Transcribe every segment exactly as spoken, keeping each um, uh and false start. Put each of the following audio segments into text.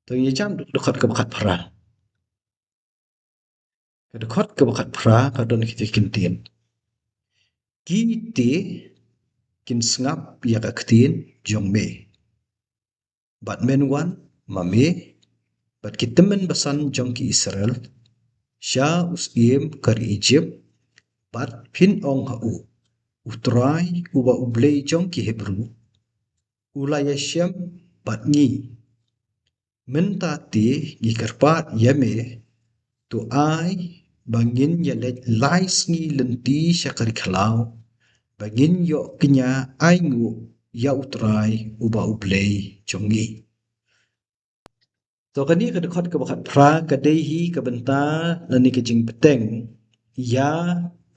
To ngin ïa jam dkhot kaba khatphra. Ka dkhot kaba khatphra ka don kita ki kyntien. Ki te kin sngap ïa ka ktien jong me. Bad men wan ma me bad ki tymmen basan jong ki Israel sha u syiem ka ri Ijipt, bad phin ong ha u, U Trai uba U Blei jong ki Hebru u la ïashem bad ngi. Mynta te ngi kyrpad ïa me, to ai ba ngin ïaleit lai sngi lynti sha ka ri khlaw, ba ngin ïoh kñia ainguh ïa U Trai uba U Blei jong ngi. To kane ka dkhot kaba khatphra ka dei hi ka bynta lane ka jingbteng ïa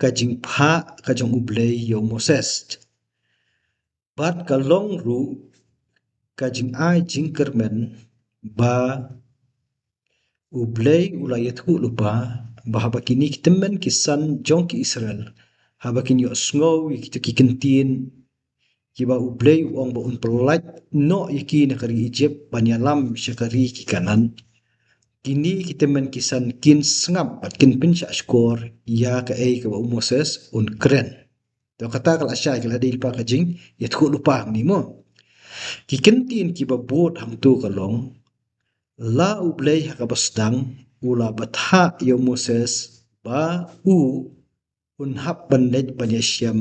ka jingphah ka jong U Blei ïa u Moses. Bad ka long ruh ka jingai jingkyrmen ba U Blei u la ïathuh lypa ba haba kine ki tymmen ki san jong ki Israel, haba kin ïohsngew ïa kito ki kyntien kiba U Blei u ong ba un pyllait noh ïa ki na ka ri Ijipt ban ïalam sha ka ri ki Kanaan, kine ki tymmen ki san kin sngap bad kin pynshah shkor ïa kaei kaba u Moses un kren. To kata ka la shai ka la dei lypa ka jingïathuh lypa hangne mo. Ki kyntien kiba bud hangto ka long, la U Blei ha kaba sdang u la bthah ïa u Moses ba u un hap ban leit ban ïashem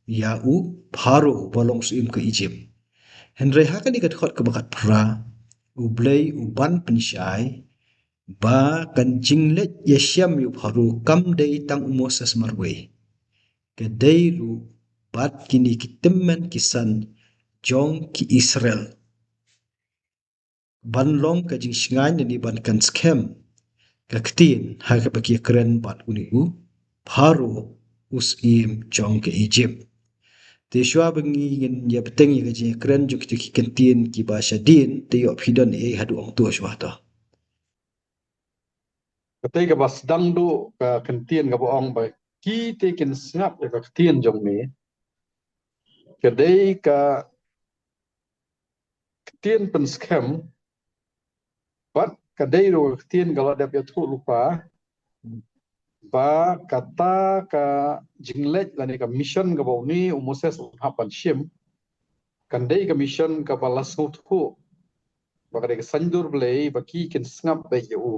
ïa u Pharaoh uba long syiem ka Ijipt. Hynrei ha kane ka dkhot kaba khatphra U Blei u ban pynshai ba ka jingleit ïashem ïa u Pharaoh kam dei tang u Moses marwei, ka dei ruh bad kine ki tymmen ki san jong ki Israel, ban long ka jingshngaiñ ne ban kan skhem ka ktien ha kaba ki ïakren bad une u Pharaoh u syiem jong ka Ijipt. Te shuwa ba ngin ïa bteng ïa ka jingïakren jong kito ki kyntien kiba shadien, te ïoh phi don ei haduh hangto shuwa to. Katei kaba sdang duh ka kyntien kaba ong ba ki te kin sngap ïa ka ktien jong me. Ka dei ka ktien pynskhem bad ka dei ruh ka ktien ka la dep ïathuh lypa ba kata ka jingleit lane ka mission kaba une u Moses u hap ban shim, kan dei ka mission kaba la sngewthuh ba ka dei ka saiñdur Blei ba ki kin sngap beit ïa u.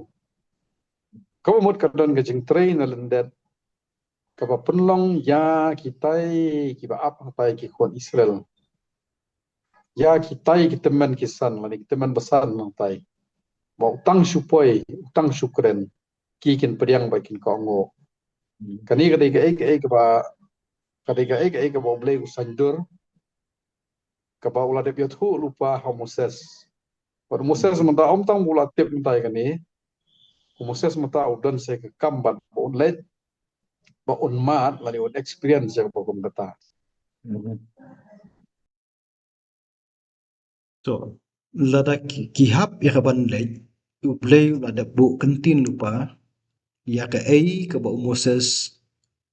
Kaba mut ka don ka jingtrei na lyndet kaba pynlong ïa kitai kiba ap hangtai ki khun Israel, ïa kitai ki tymmen ki san lane ki tymmen basan hangtai, ba u tang shu poi u tang shu kren ki kin pdiang ba kin kohnguh. Kane ka dei kaei kaei kaba, ka dei kaei kaei kaba U Blei u saiñdur kaba u la dep ïathuh lypa ha u Moses. Bad u Moses mynta ym tang ba u la tip mynta ïa kane, u Moses mynta u don sa ka kam bad ba un leit, ba un mad lane un experience ïa kaba kum kata. So lada ki, ki hap ïa ka ban leit, U Blei u la dep buh kyntien lypa ïa kaei kaba u Moses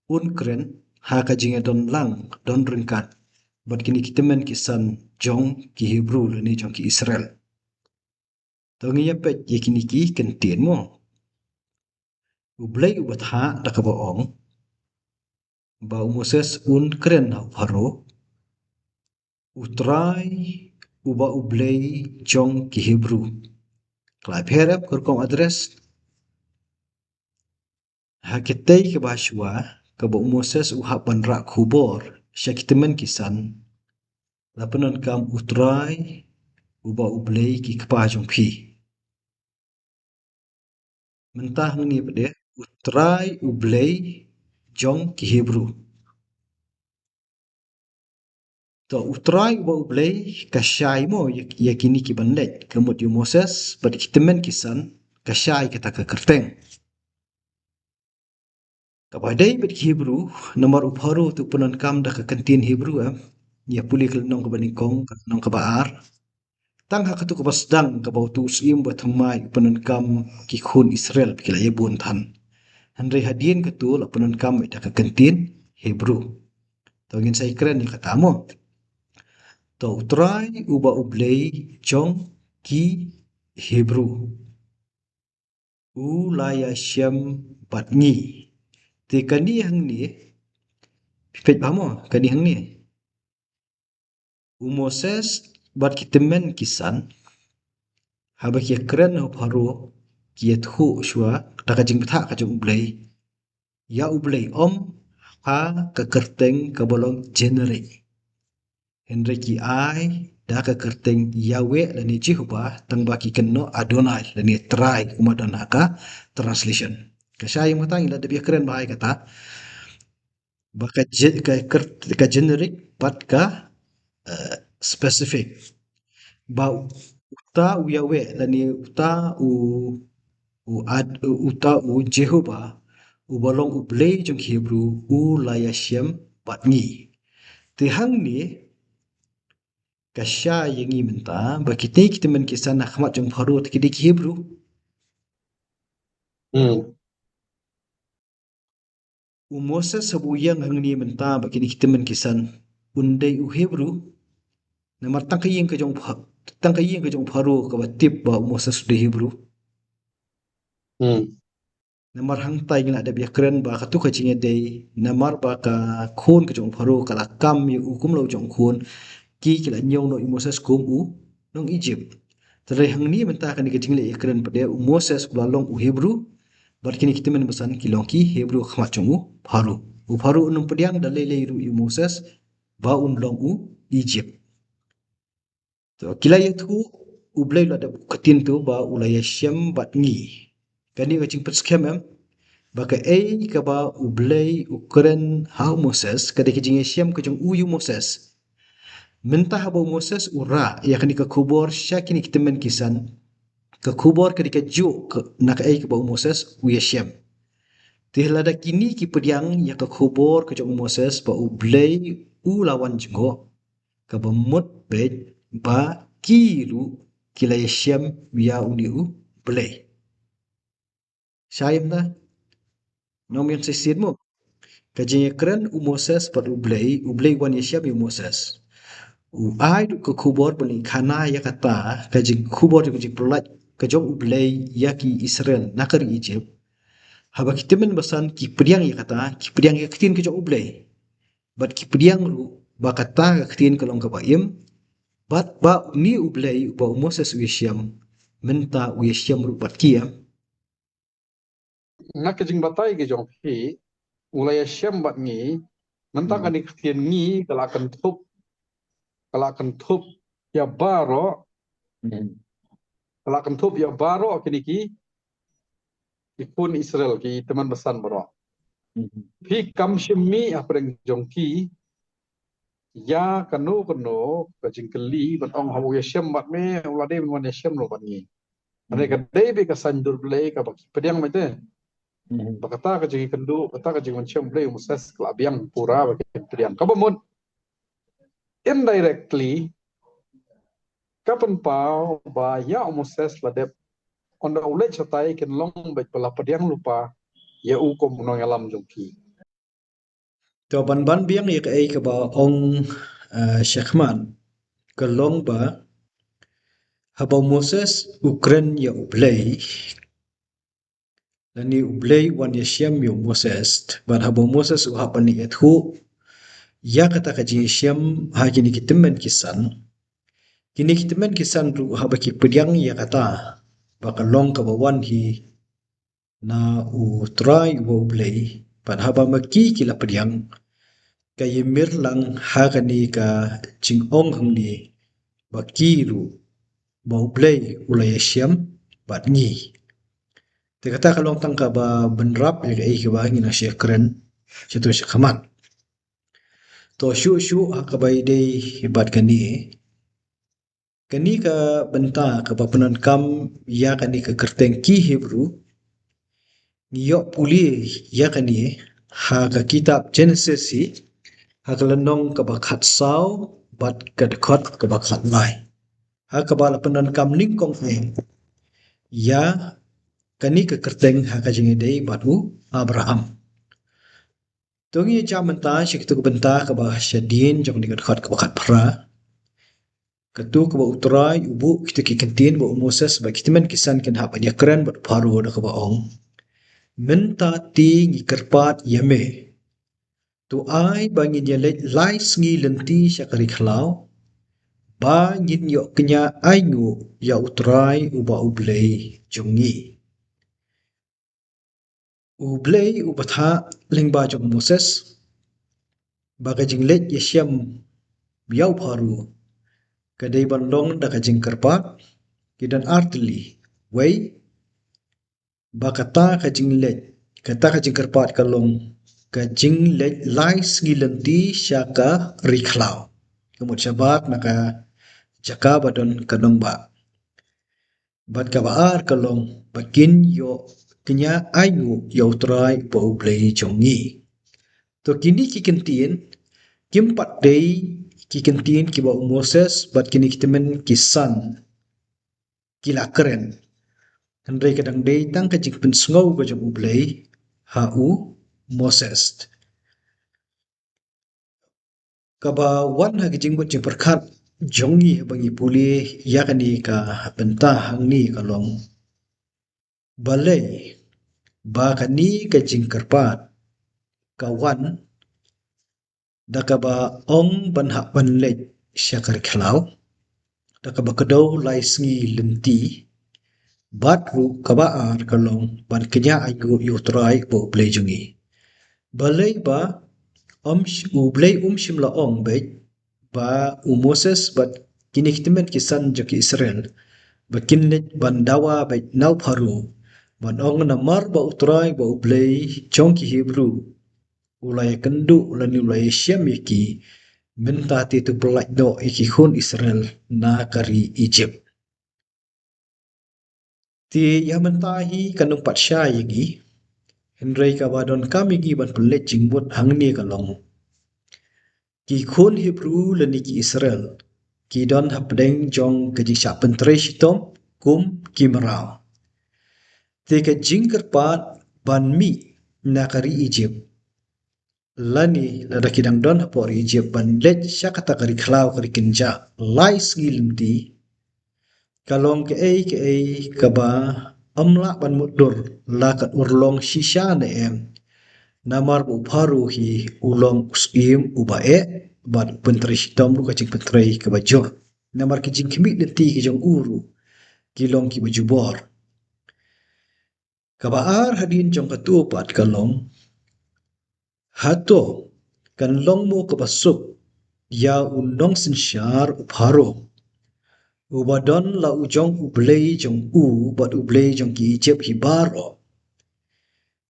un kren ha ka jingïadon lang don ryngkat bad kine ki tymmen ki san jong ki Hebru lane jong ki Israel. To ngin ïa peit ïa kine ki kyntien mo. U Blei u bthah da kaba ong ba u Moses un kren ha u Pharaoh, U Trai uba U Blei jong ki Hebru. Ka la pher em ka rukom address? Ha katei kaba shuwa kaba u Moses u hap ban rah khubor sha ki tymmen ki san, la pyndonkam U Trai uba U Blei ki kpa jong phi. Mynta hangne pat de U Trai U Blei jong ki Hebru. To U Trai uba U Blei ka shai mo ïa, ïa kine ki ban leit, ka mut ïa u Moses bad ki tymmen ki san, ka shai kata ka kyrteng. Kaba dei bad ki Hebru, namar u Pharaoh te u pyndonkam da ka kyntien Hebru em. Ïa pule ka lynnong kaba nyngkong, ka lynnong kaba ar. Tang ha katu kaba sdang kaba utu u syiem ba thymmai u pyndonkam ki khun Israel ba ki la ïa bun than. Hynrei hadien katu la pyndonkam da ka kyntien Hebru. To ngin sa ïakren ïa kata mo. To U Trai uba U Blei jong ki Hebru. U la ïashem bad ngi. Te kane hangne, phi peit bha mo, kane hangne. U Moses bad ki tymmen ki san, haba ki ïakren ha u Pharaoh, ki ïathuh shuwa da ka jingbthah ka jong U Blei ïa U Blei, ym ha ka kyrteng kaba long generic. Hynrei ki ai da ka kyrteng Yahweh lane Jehovah, tangba ki kynnoh Adonai lane Trai, kumba don ha ka translation. Ka shai mynta ngi la dep ïakren bha ïa kata, ba ka ge-, ka kyrt-, ka generic bad ka, eh, specific. Ba uta u Yahweh lane uta u, u Ad-, uta u Jehovah, uba long U Blei jong ki Hebru, u la ïashem bad ngi. Te hangne ka shai ïa ngi mynta ba kitei ki tymmen ki san ha khmat jong u Pharaoh te ki dei ki Hebru. Hmm. U Moses haba u ïeng hangne mynta bad kine ki tymmen ki san, un dei u Hebru? Namar tang ka ïing ka jong Pha-, tang ka ïing ka jong u Pharaoh kaba tip ba u Moses u dei Hebru. Hmm. Namar hangtai ngi la dep ïakren ba kato ka jingïadei, namar ba ka khun ka jong u Pharaoh ka la kam ïa u kum la u jong u khun, ki, ki la ñiew noh ïa u Moses kum u nong Egypt. Te hynrei hangne mynta kane ka jingleh ïakren pat de, u Moses u la long u Hebru, bad kine ki tymmen basan ki long ki Hebru ha khmat jong u Pharaoh. U Pharaoh un ym pdiang da lei lei ruh ïa u Moses ba un long u Egypt. To, ki la ïathuh, U Blei u la dep ktien to ba u la ïashem bad ngi. Kane ka jingpynskhem em, ba kaei kaba U Blei u kren ha u Moses ka dei ka jingïashem ka jong u ïa u Moses. Mynta haba u Moses u rah ïa kane ka khubor sha kine ki tymmen ki san, ka khubor ka dei kajuh ka, na kaei kaba u Moses u ïashem. Te lada kine ki pdiang ïa ka khubor ka jong u Moses ba U Blei u la wan jngoh, kaba mut beit ba ki ruh ki la ïashem ïa une U Blei. Shai em da? Nongmihsngi shisien mo. Ka jingïakren u Moses bad U Blei, U Blei wan ïashem ïa u Moses. U ai ruh ka khubor ban ïakhana ïa kata, ka jingkhubor jong ka jingpyllait ka jong U Blei ïa ki Israel na ka ri Egypt. Haba ki tymmen basan ki pdiang ïa kata, ki pdiang ïa ka ktien ka jong U Blei. Bad ki pdiang ruh ba kata ka ktien ka long kaba im, bad ba une U Blei uba u Moses u ïashem, mynta u ïashem ruh bad ki em. Na ka jingbatai ka jong phi, u la ïashem bad ngi, mynta kane ka ktien ngi ka la kynthup, ka la kynthup ïa baroh, ka la kynthup ïa baroh kine ki, ki khun Israel, ki tymmen basan baroh. Phi kam shym mih hapdeng jong ki ïa kano kano ka jingkylli ban ong, haba u ïashem bad me, u la dei ban wan ïashem ruh bad ngi. Hynrei ka dei beit ka saiñdur Blei kaba ki pdiang, beit te. Ba kata ka jingïakynduh, kata ka jingwan shem Blei, u Moses ka la biang pura ba ki pdiang. Kaba mut, indirectly, ka pynpaw ba ïa u Moses la dep, ynda u leit shatai, kin long beit ba la pdiang lypa ïa u kum u nongïalam jong ki. To, ban ban biang ïa kaei kaba ong, eh, shakhmat, ka long ba haba u Moses u kren ïa U Blei, lane U Blei u wan ïashem ïa u Moses, bad haba u Moses u hap ban ïathuh ïa kata ka jingïashem ha kine ki tymmen ki san, kine ki tymmen ki san ruh haba ki pdiang ïa kata, ba ka long kaba wan hi na U Trai uba U Blei, bad haba ma ki ki la pdiang, ka ïamir lang ha kane ka jingong hangne, ba ki ruh, ba U Blei u la ïashem bad ngi. Te kata ka long tang kaba bynrap ïa kaei kaba ngi nang shah kren shato shakhmat. To, shuh shuh ha kaba ïadei bad kane, kane ka bynta kaba pyndonkam ïa kane ka kyrteng ki Hebru, ngi ïoh pule ïa kane ha ka kitab Genesis hi, ha ka lynnong kaba khatsaw bad ka dkhot kaba khatlai, ha kaba la pyndonkam nyngkong eh ïa kane ka kyrteng ha ka jingïadei bad u Abraham. To ngin ïa jam mynta sha kito ki bynta kaba shadien jong kane ka dkhot kaba khatphra. Kato kaba U Trai u buh kita ki kyntien ba u Moses bad ki tymmen ki san kin hap ban ïakren bad u Pharaoh da kaba ong, mynta te ngi kyrpad ïa me, to ai ba ngin ïaleit lai sngi lynti sha ka ri khlaw, ba ngin ïoh kñia ainguh ïa U Trai uba U Blei jong ngi. U Blei u batai lyngba jong u Moses ba ka jingleit ïashem ïa u Pharaoh ka dei ban long da ka jingkyrpad. Ki don artylli. Wei, ba kata ka jingleit, kata ka jingkyrpad ka long ka jingleit lai sngi lynti sha ka ri khlaw, ka mut shabar na ka jaka ba don ka nongbah. Bad kaba ar ka long ba kin ïoh kñia ainguh ïa U Trai uba U Blei jong ngi. To kine ki kyntien kim pat dei ki kyntien kiba u Moses bad kine ki tymmen ki san ki la kren. Hynrei ka dang dei tang ka jingpynsngew ka jong U Blei ha u Moses. Kaba wan ha ka jingmut jingpyrkhat jong ngi haba ngi pule ïa kane ka bynta hangne ka long balei ba kane ka jingkyrpad ka wan da kaba ong ban hap ban leit sha ka ri khlaw, da kaba kdew lai sngi lynti, bad ruh kaba ar ka long ban kñia ainguh ïa U Trai uba U Blei jong ngi. Balei ba um sh-, U Blei um shym la ong beit ba u Moses bad kine ki tymmen ki san jong ki Israel ba kin leit ban dawa beit na u Pharaoh ban ong namar ba U Trai uba U Blei jong ki Hebru u la ïakynduh lane u la ïashem ïa ki, mynta te to pyllait noh ïa ki khun Israel na ka ri Egypt. Te ïa mynta hi kan ym pat shai ïa ngi. Hynrei kaba donkam ïa ngi ban pynleit jingmut hangne ka long, ki khun Hebru lane ki Israel ki don hapdeng jong ka jingshah pyntrei shitom kum ki mraw. Te ka jingkyrpad ban mih na ka ri Egypt, lane lada ki dang don hapoh ri Egypt, ban leit sha kata ka ri khlaw, ka ri kynjah lai sngi lynti, ka long kaei kaei kaba ym lah ban mutdur la ka urlong shisha ne em. Namar ba u Pharaoh hi u long u syiem uba eh bad u pyntrei shitom ruh ka jingpyntrei kaba jur. Namar ki jingkhmih lynti ki jong u ruh ki long kiba jubor. Kaba ar hadien jong kato pat ka long, hato kan long mo kaba suk ïa u nongsynshar u Pharaoh, uba don la u jong U Blei jong u bad U Blei jong ki Egypt hi baroh,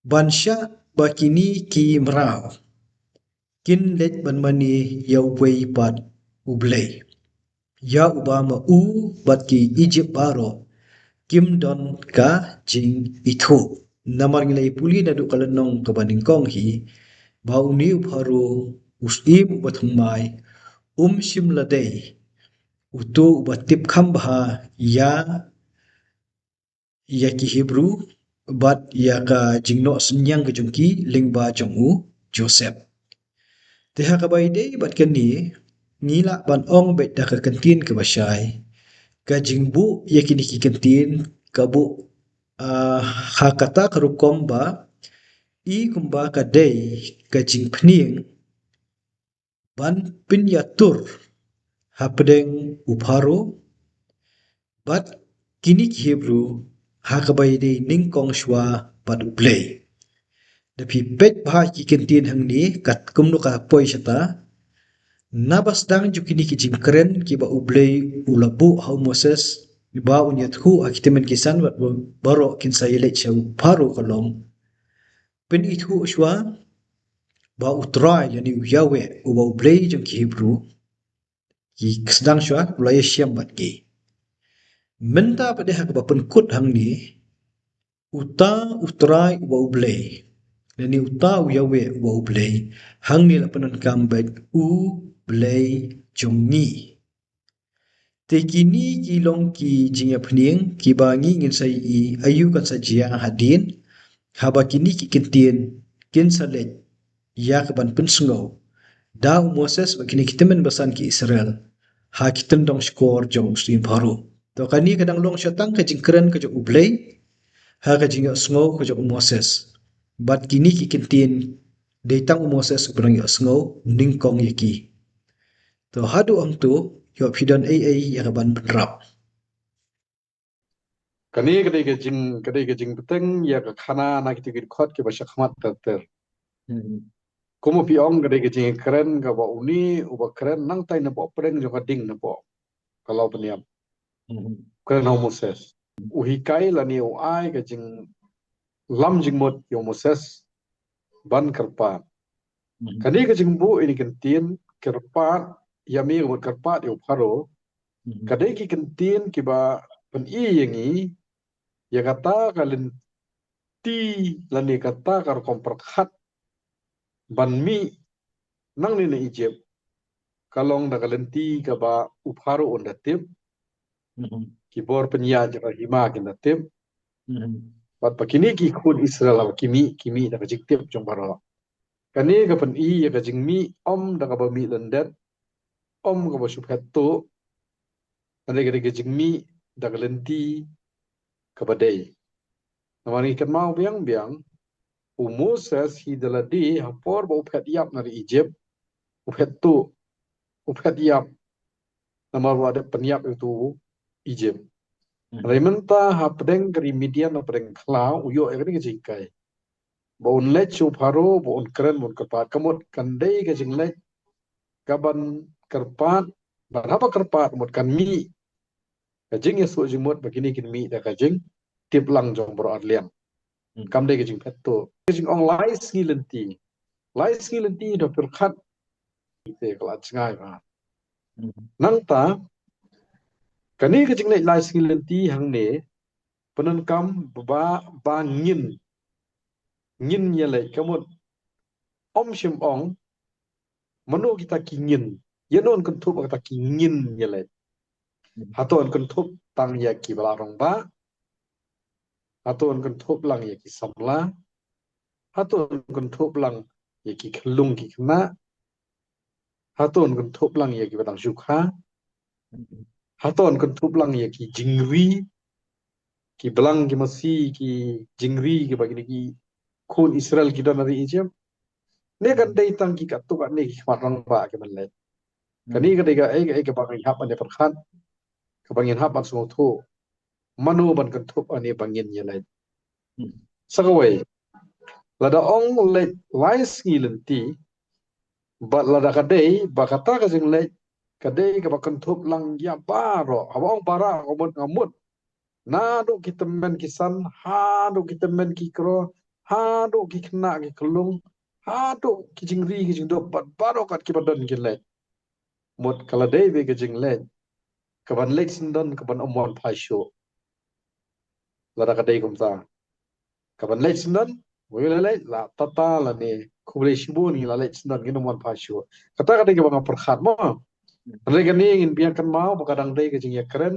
ban shah ba kine ki mraw kin leit ban mane ïa uwei pat U Blei, ïa uba ma u bad ki Egypt baroh kim don ka jingithuh? Namar ngi la ïa pule naduh ka lynnong kaba nyngkong hi ba une u Pharaoh u syiem uba thymmai um shym la dei uto uba tip kham bha ïa ïa ki Hebru bad ïa ka jingnoh synñiang ka jong ki lyngba jong u Joseph. Te ha kaba ïadei bad kane, ngi lah ban ong beit da ka kyntien kaba shai, ka jingbuh ïa kine ki kyntien ka buh, ah, ha kata ka rukom ba i kumba ka dei ka jingpynïeng ban pynïatur hapdeng u Pharaoh bad kine ki Hebru ha kaba ïadei nyngkong shuwa bad U Blei. Da phi peit bha ki kyntien hangne kat kumno ka poi shata, naba sdang jong kine ki jingkren kiba U Blei u la buh ha u Moses ba un ïathuh ha ki tymmen ki san bad baroh kin sa ïaleit sha u Pharaoh ka long, pynithuh shuwa ba U Trai lane u Yahweh uba U Blei jong ki Hebru, ki sdang shuwa, u la ïashem bad ki. Mynta pat de ha kaba pynkut hangne, uta U Trai uba U Blei lane uta u Yahweh uba U Blei, hangne la pyndonkam beit U Blei jong ngi. Te kine ki long ki jingïapynieng kiba ngi ngin sa ïohi aïu kan sa jia hadien haba kine ki kyntien kin sa leit ïa kaban pynsngew da u Moses bad kine ki tymmen basan ki Israel ha ki tyndong shkor jong u syiem Pharaoh. To kane ka dang long shatang ka jingkren ka jong U Blei ha ka jingïohsngew ka jong u Moses. Bad kine ki kyntien dei tang u Moses uba dang ïohsngew nyngkong ïa ki. To haduh hangto ïoh phi don ei ei ïa ka ban pynrap? Kane ka dei ka jing, ka dei ka jingbteng ïa ka khana na kita ki dkhot kiba shakhmat ter ter. Hmm. Kum u phi ong ka dei ka jingkren kaba une uba kren nangtai na ba pdeng jong ka ding na ba ka law pynïap. Hmm. Kren ha u Moses. U hikai lane u ai ka jinglam jingmut ïa u Moses ban kyrpad. Mhm. Kane ka jingbuh ïa kine ki kyntien kyrpad ïa me ka mut kyrpad ïa u Pharaoh. Mhm. Ka dei ki kyntien kiba pyni ïa ngi ïa kata ka lynti lane kata ka rukom pyrkhat ban mih nangne na Egypt. Ka long da ka lynti kaba u Pharaoh un da tip. Mhm. Ki bor pynïaid jong ka hima kin da tip. Mhm. Bad ba kine ki khun Israel haba ki mih, ki mih da ka jingtip jong baroh. Kane ka pyni ïa ka jingmih ym da kaba mih lyndet, ym kaba shu phet tuh. Kane ka dei ka jingmih da ka lynti kaba dei. Namar ngi kynmaw biang biang u Moses hi da lade ha por ba u phet ïap na ri Egypt, u phet tuh, u phet ïap. Namar u la dep pynïap ïa uto u Egypt. Hmm. Hynrei mynta ha pdeng ka ri Midian, ha pdeng khlaw, u ïoh ïa kane ka jinghikai. Ba un leit sha u Pharaoh, ba un kren, ba un kyrpad. Ka mut kan dei ka jingleit kaban kyrpad, bad haba kyrpad mut kan mih ka jingïasoh jingmut ba kine kin mih da ka jingtip lang jong baroh arliang. Hmm. Kam dei ka jingphet tuh. Ka jingong lai sngi lynti. Lai sngi lynti da pyrkhat. Te ka la jngai ba. Hmm. Nangta kane ka jingleit lai sngi lynti hangne pyndonkam ba, ba ngin, ngin ïaleit, ka mut ym shym ong mano kita ki ngin. Ïa no yn kynthup kata ki ngin ïaleit? Hato yn kynthup tang ïa kiba la rangbah? Hato yn kynthup lang ïa ki samla? Hato yn kynthup lang ïa ki khyllung ki khynnah? Hato yn kynthup lang ïa kiba dang shu kha? Hato yn kynthup lang ïa ki jingri, ki blang, ki masi, ki jingri kiba kine ki khun Israel ki don ha ri Egypt? Ne kan dei tang ki katto katne ki khmat rangbah kiban leit? Kane ka dei kaei kaei kaba ngin hap ban ïa pyrkhat, kaba ngin hap ban sngewthuh. Mano ban kynthup ïa ba ngin ïaleit? Hmm. Sa kawei, lada ong leit lai sngi lynti, bad lada ka dei ba kata ka jingleit ka dei kaba kynthup lang ïa baroh, haba ong baroh ka mut nga mut naduh ki tymmen ki san haduh ki tymmen ki kro, haduh ki khynnah ki khyllung, haduh ki jingri ki jingdup, bad baroh kat kiba don kin leit. Mut ka la dei beit ka jingleit kaban leit syndon kaban ym wan phai shuh. Lada ka dei kumta, kaban leit syndon, wei la leit, la tata lane khublei shibun, ngi la leit syndon, ngin ym wan phai shuh. Kata ka dei kaba nga pyrkhat mo. Hynrei kane ngin biang kynmaw ba ka dang dei ka jingïakren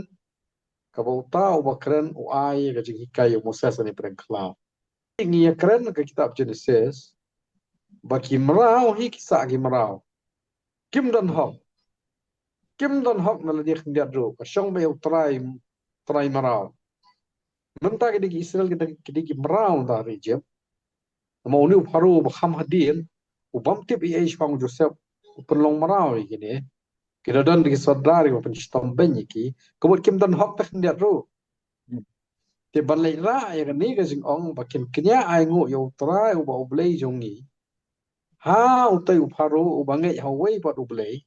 kaba uta uba kren u ai ka jinghikai ïa u Moses ha pdeng khlaw. Ngi ïakren ka kitab Genesis ba ki mraw hi ki sah ki mraw. Kim don hok. Kim don hok na lade khyndiat ruh. Ka shong beit ïa u trai, trai mraw. Mynta ki dei ki Israel, ki dei ki mraw na ri Egypt. Namar une u Pharaoh uba kham hadien, u bym tip ei ei shaphang u Joseph, u pynlong mraw ïa kine. Ki da don ki sordar kiba pynshitom beiñ ïa ki. Ka mut kim don hok te khyndiat ruh. Hmm. Te ban leit rah ïa kane ka jingong ba kin kñia ainguh ïa u Trai uba U Blei jong ngi. Ha utei u Pharaoh uba ngeit ha uwei pat U Blei,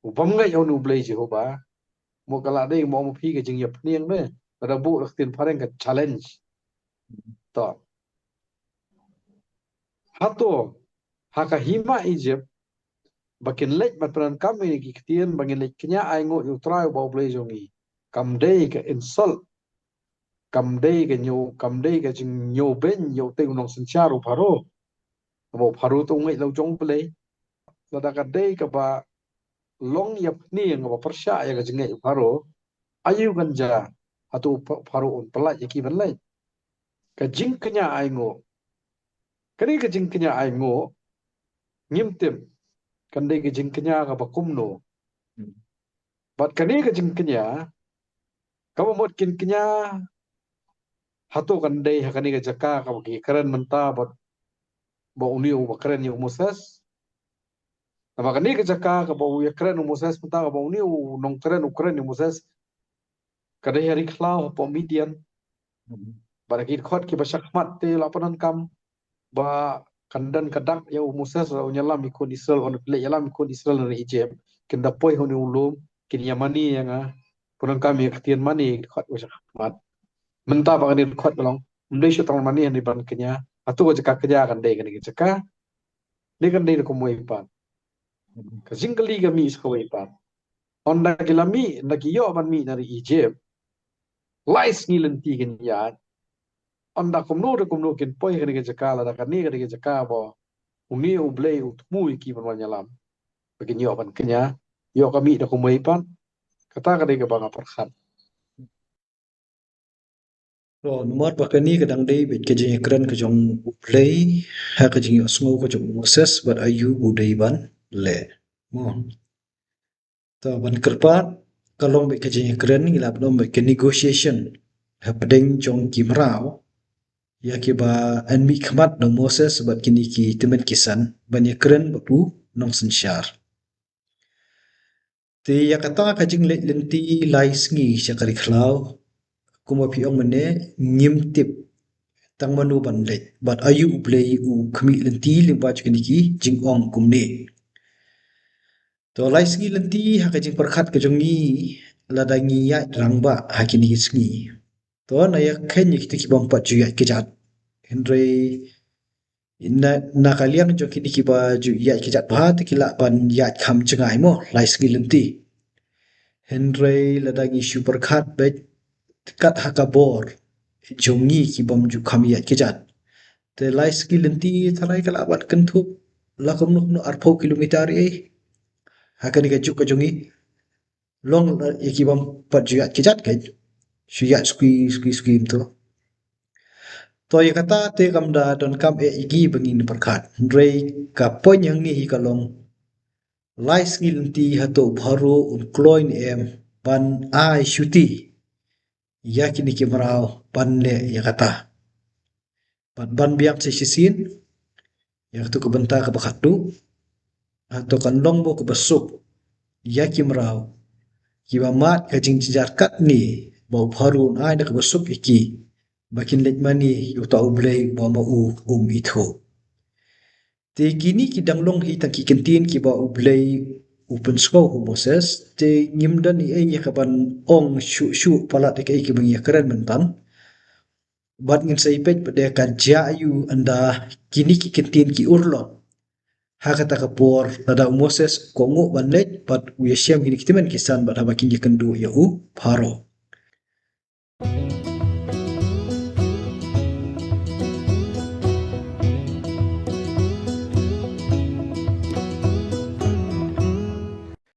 u bym ngeit ha une U Blei Jehobah. Mo ka la dei mo, mo phi ka jingïapniang ne, lada buh da ka ktien phareng ka challenge. To. Hato ha ka hima Egypt ba kin leit ban pyndonkam ïa ki ktien ba ngin leit kñia ainguh ïa u Trai uba U Blei jong ngi, kam dei ka insult, kam dei ka ñiew, kam dei ka jingñiewbeiñ ïa utei u nongsynshar u Pharaoh? Namar u Pharaoh te u ngeit la u jong U Blei. Lada ka dei kaba long ïapniang, kaba pyrshah ïa ka jingngeit u Pharaoh, aïu kan jia? Hato u Pha-, Pharaoh un pyllait ïa ki ban leit? Ka jingkñia ainguh. Kane ka jingkñia ainguh, ngim tip kan dei ka jingkñia kaba kumno. Hmm. Bad kane ka jingkñia, kaba mut kin kñia, hato kan dei ha kane ka jaka kaba ki kren mynta bad ba une uba kren ïa u Moses. Namar kane ka jaka kaba u ïa kren u Moses mynta, kaba une u nongkren u kren ïa u Moses, ka dei ha ri khlaw hapoh Midian. Bad ki dkhot kiba shakhmat te la pyndonkam ba kan don ka dak ïa u Moses, u ïalam ïa ki khun Israel, u leit ïalam ïa ki khun Israel na Egypt. Kin da poi ha une u lum, kin ïa mane ïa nga. Pyndonkam ïa ka ktien mane, ki dkhot kiba shakhmat. Mynta ba kane ka dkhot ka long, ym dei shuh tang mane, hynrei ban kñia. Hato ka jaka kñia kan dei kane ka jaka? Ne kan dei na kumwei pat? Ka jingkylli ka mih sa kawei pat. Ynda ki la mih, ynda ki ïoh ban mih na ri Egypt, lai sngi lynti kin ïaid. Ynda kumno te kumno kin poi kane ka jaka, lada kane ka dei ka jaka ba une u Blei u thmu ïa ki ban wan ïalam. Ba kin ïoh ban kñia, ïoh ka mih da kumwei pat. Kata ka dei kaba nga pyrkhat. To, namar ba kane ka dang dei beit ka jingïakren ka jong u Blei ha ka jingïohsngew ka jong u Moses bad aïu u dei ban leh. Mo. To, ban kyrpad, ka long beit ka jingïakren, ngi lah ban ong beit ka negotiation hapdeng jong ki mraw ïa kiba yn mihkhmat da u Moses bad kine ki tymmen ki san ban ïakren bad u nongsynshar. Te ïa kata ka jingleit lynti lai sngi sha ka ri khlaw, kumba phi ong mynne, ngim tip tang mano ban leit bad aïu u Blei u khmih lynti lyngba jong kine ki jingong kumne. To, lai sngi lynti ha ka jingpyrkhat ka jong ngi, lada ngi ïaid rangbah ha kine ki sngi, to, na ïa kheiñ ïa kita ki bym pat ju ïaid kjat. Hynrei na, na ka liang jong kine kiba ju ïaid kjat bha te ki lah ban ïaid kham jngai mo, lai sngi lynti. Hynrei lada ngi shu pyrkhat beit kat ha ka bor jong ngi ki bym ju kham ïaid kjat, te lai sngi lynti tharai ka lah ban kynthup la kumno kumno arphew kilometer ei. Ha kane ka juk ka jong ngi, long ïa ki bym pat ju ïaid kjat, ka shu ïaid skwi skwi skwi kumto. To, ïa kata te kam da donkam eh ïa ki ba ngin pyrkhat. Hynrei ka point hangne hi ka long, lai sngi lynti hato u Pharaoh un kloi ne em ban ai shuti ïa kine ki mraw ban leh ïa kata? Bad ban biang sa shisien ïa katu ka bynta kaba khatduh, hato kan long mo kaba suk ïa ki mraw kiba mad ka jingjynjar katne ba u Pharaoh un ai da kaba suk ïa ki ba kin leit mane ïa uta u Blei uba ma u um ithuh? Te kine ki dang long hi tang ki kyntien kiba u Blei u pynsngew ha u Moses, te ngim don ei ei ïa kaban ong shuh shuh palat ïa kaei kaba ngi ïakren mynta. Bad ngin sa ïa peit pat de ka jia aïu ynda kine ki kyntien ki urlong. Ha kata ka por lada u Moses u kohnguh ban leit bad u ïashem kine ki tymmen ki san bad haba kin ïakynduh ïa u Pharaoh.